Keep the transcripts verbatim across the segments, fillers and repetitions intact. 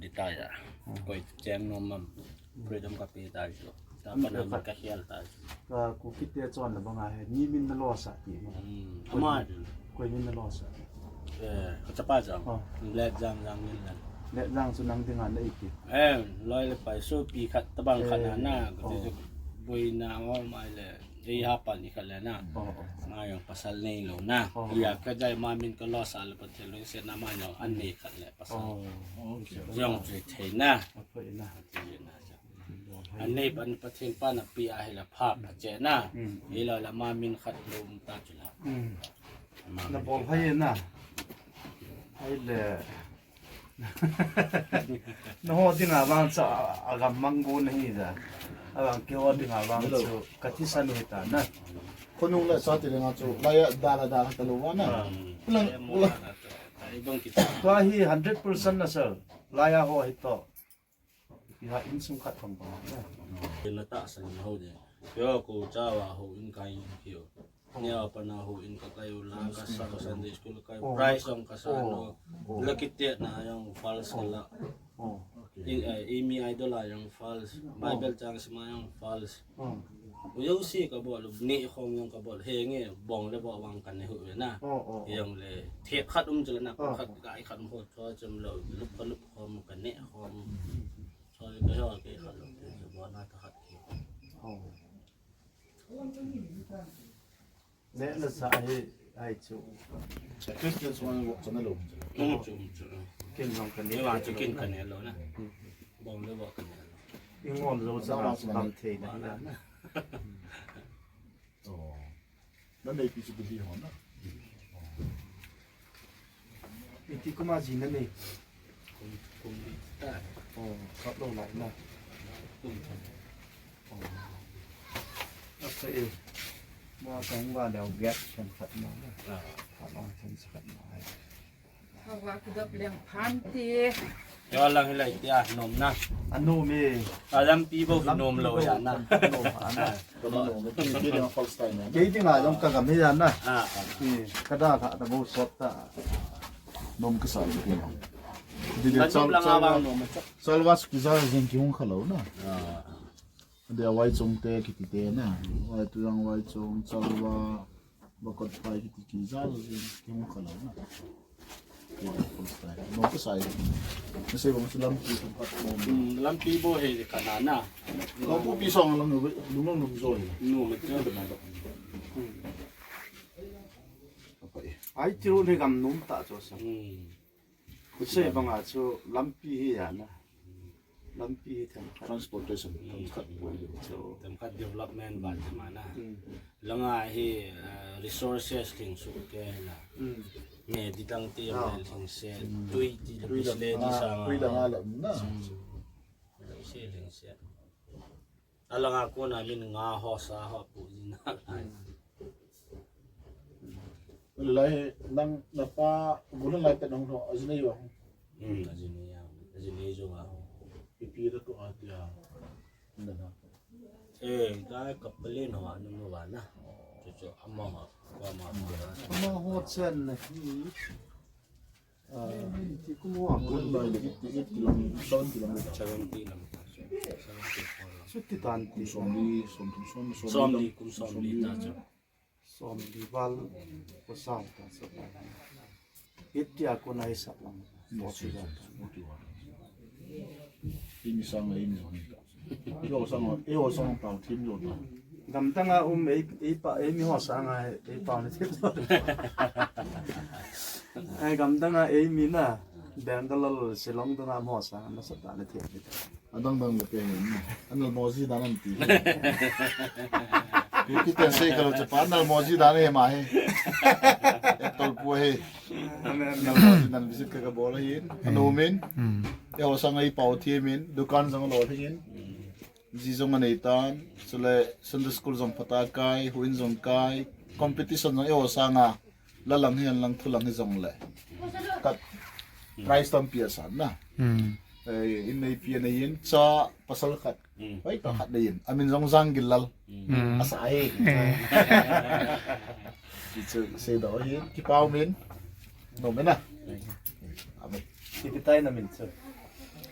Di ta ya. Koi cheng nom mam. Freedom ka pe ta chu. Ta pa na ka hial ta chu. Ka Kuki te chon la banga he. Ni min na lo sa ti. Hmm. Ama chu. Koi min na lo sa. Eh, ka chapa jang. Oh. Let jang jang min la. Let jang chu nang dinga na iki. Eh, loi le pai so pi khat ta bang khat na na. Ka ti chu boi na o mai le. Ei ha pa ni khat le na. Oh, oh. Ma jong pasal nei lo na. Oh. Ya ka jai ma min ka lo sa le Pathen lungset na ma jong an nei khat le pasal. Oh, okay. Jong chu thei na. Apoi na. Thei na. An nei pan Pathen pa na pi a hi la pha pha che na. Mm. Ei lo la ma min khat lo um ta chu la. Mm. Ma min. Na bol hai na. Hai le. Na ho dinga vang cha a gam mang gu na hi da. A vang ki ho dinga vang chu ka thi sa nu hi ta na. Khonung le sa ti le nga chu la ya da la da ta lo wa na. Ah. Ulang, ulang. Ai bang ki. Tua hi hundred percent na sir. La ya ho hi to. Ki ha in sung khat bang bang na. Ila ta sa ni ho de. Yo ko cha wa ho in kai ki yo. Nia pa na ho in ka kai u la ka sa ka Sunday school kai. Oh. Prize jong ka sa no. Oh. Lucky te na jong false ka la. Oh. In, eh, Amy Idol a jong false. Oh. Bible chang sima jong false. Oh. U yo si ka bol, ne khom jong ka bol. He nge bong le bo wang ka ne hu ve na. Oh, oh, oh. Jong le the khat um chula na. Oh. Khat kai khat um ho cho chum lo. Lup ka lup khom ka ne khom. Cho le ka ho ke khat lo. Bo na ta khat ki. Oh. Ne na sa hi, ai chu. Christian suan wo chana lo. Kin jong ka ne. Wa chu kin ka ne lo na. Bong le wa ka ne lo. I ngol lo sa na kam thei na. Oh. Na nei pi chu bi ho na. Iti kuma ji na nei. Kum, kum li ta. Oh, kap lo lai na. Kum ta. Oh. Asa e. Ma kang wa leo get kan khat na. Ah. Khat na kan sa khat na. Hawa kidop leng phan ti. Yo lang hilai tia nom na. Anom e. Alam pi bo nom lo ya na. Nom ana. Kei dinga jong ka gam hi jana. Ka da kha ta bo sot ta. Nom ka sa ki. Di de chal chal was ki ja jing ki hung kha lo na. De wai chong te ki ti te na. Wai tu jang wai chong chal wa ba kot pai ki ti ki ja jing ki hung kha lo na. Nom ka sa. Na sei bang su lampi themkhat nom. Lampi bo he ka na na. Ko pu pi song lang lung lung lung jo. Nom ma cha. Ai ti ru le gam nom ta cho sa. Ku sei banga chu lampi hi ya na. Lampi hi themkhat. Transportation themkhat. Themkhat development ba te ma na. Langa hi, eh, resources lhing su ke la. Ne di tang ti ma lhing se. Tui ti le bis le di sa ma. Tui langa la na. Lhing se lhing se. Alanga kona min nga ho sa ho pu ji na. Lai nang na pa bulan lai ta nang ho ajinei wa. Ajinei ya. Ajinei jo wa. Ipi da tu atia. Nana. Eh, ka kapale no anu no wa na. Cho cho ama ma. Ama ho chen ne. Ti kum ho. Seventy lam. Seventy lam. Seventy four lam. Suti tan ti. Somli, somli, somli. Somli kum somli ta cho. Somli val ko sang ta cho. Itia ko nai sa lam. Forty one. Ini sang ini. Yo sang, yo sang pang thim yo ta. Gamdang a um ei, ei pa, ei mi ho sang a, ei pa ni thim yo. Ai gamdang a ei mi na, Bangalore, Shillong dang a ho sang na sa ta ni thim. Adang dang le pe ni. Anal moji dan an ti. Ki ten sei ka lo cha pa anal moji dan he ma he. Tol pu he. Anal moji dan visit ka ka bol he. Anu min. Eiho sanga i pao thiem in, dukan jong lo thei in. Ji jong anei tan, chule Sunday school jong phatah a kai, huin jong kai, competition jong eiho sanga, la lang hi, an lang thu lang hi jongle. Kat prize tampi asan na. Eh, in neipi anei in, cha pasal khat. Pai pa khat dei in. Amin jong Janggillal. Asa hi. Kichu sei do hi, kipao min. Nom e na. Amen. Kipi tai na min chu.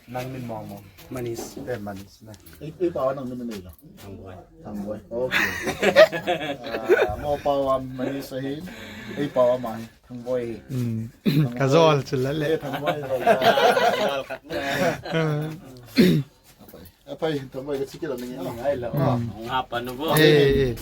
Nang min mo mo. Manis. Te Manis na. Ei, ei pao nang min nei lo. Thang boy. Thang boy. Okay. Ah, mo pao a Manis ahin. Ei pao a mai. Thang boy hi. Hmm. Kajol chu la le. Eh, Thang boy lo. Jol khat na. Apai, Thang boy ka chiki lo ninge. Ai la. Hung hapa nu bo. Eh, eh.